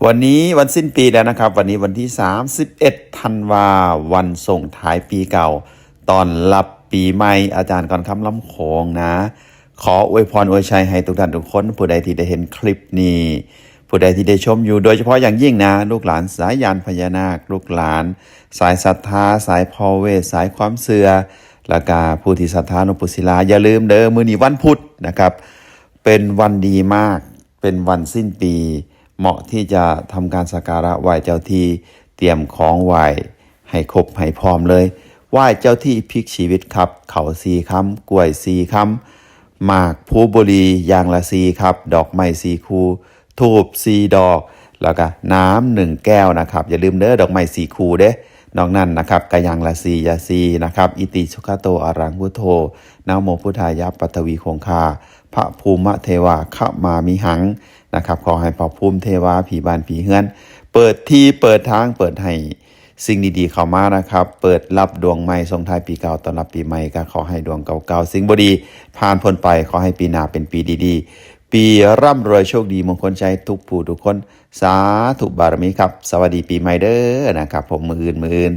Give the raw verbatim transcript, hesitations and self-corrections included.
วันนี้วันสิ้นปีแล้วนะครับ วันนี้วันที่ สามสิบเอ็ด ธันวา วันส่งท้ายปีเก่า ต้อนรับปีใหม่ อาจารย์กรคำ ล้ำโขงนะ ขออวยพรอวยชัยให้ทุกท่านทุกคน ผู้ใดที่ได้เห็นคลิปนี้ ผู้ใดที่ได้ชมอยู่ โดยเฉพาะอย่างยิ่งนะ ลูกหลานสายยานพญานาค ลูกหลานสายศรัทธา สายพ่อเวส สายความเชื่อ แล้วก็ผู้ที่ศรัทธาหลวงปู่ศิลา อย่าลืมเด้อ มื้อนี้วันพุธนะครับ เป็นวันดีมาก เป็นวันสิ้นปี เหมาะที่จะทำการสักการะไหว้เจ้าที่ เตรียมของไหว้ให้ครบให้พร้อมเลย ไหว้เจ้าที่พลิกชีวิตครับ เขาสี่คำ กล้วยสี่คำ หมากพลูบุหรี่อย่างละสี่ครับ ดอกไม้สี่คู่ ธูปสี่ดอก แล้วก็น้ำหนึ่งแก้วนะครับ อย่าลืมเด้อ ดอกไม้สี่คู่เด้ นอกนั้นนะครับ ก็อย่างละสี่ อย่าสี่นะครับ อิติสุขโตอะระหังพุทโธ นะโมพุทธายะ ปัทวีคงคา พระภูมิเทวา ขมามิหัง นะครับ ขอให้พระภูมิเทวา ผีบ้านผีเฮือน เปิดที่เปิดทาง เปิดให้สิ่งดีๆเข้ามานะครับ เปิดรับดวงใหม่ ส่งท้ายปีเก่า ต้อนรับปีใหม่ ก็ขอให้ดวงเก่าๆ สิ่งบ่ดี ผ่านพ้นไป ขอให้ปีหน้าเป็นปีดีๆ ปีร่ำรวยโชคดีมงคลชัยทุกผู้ทุกคน สาธุบารมีครับ สวัสดีปีใหม่เด้อนะครับ ผม มื้ออื่น มื้ออื่น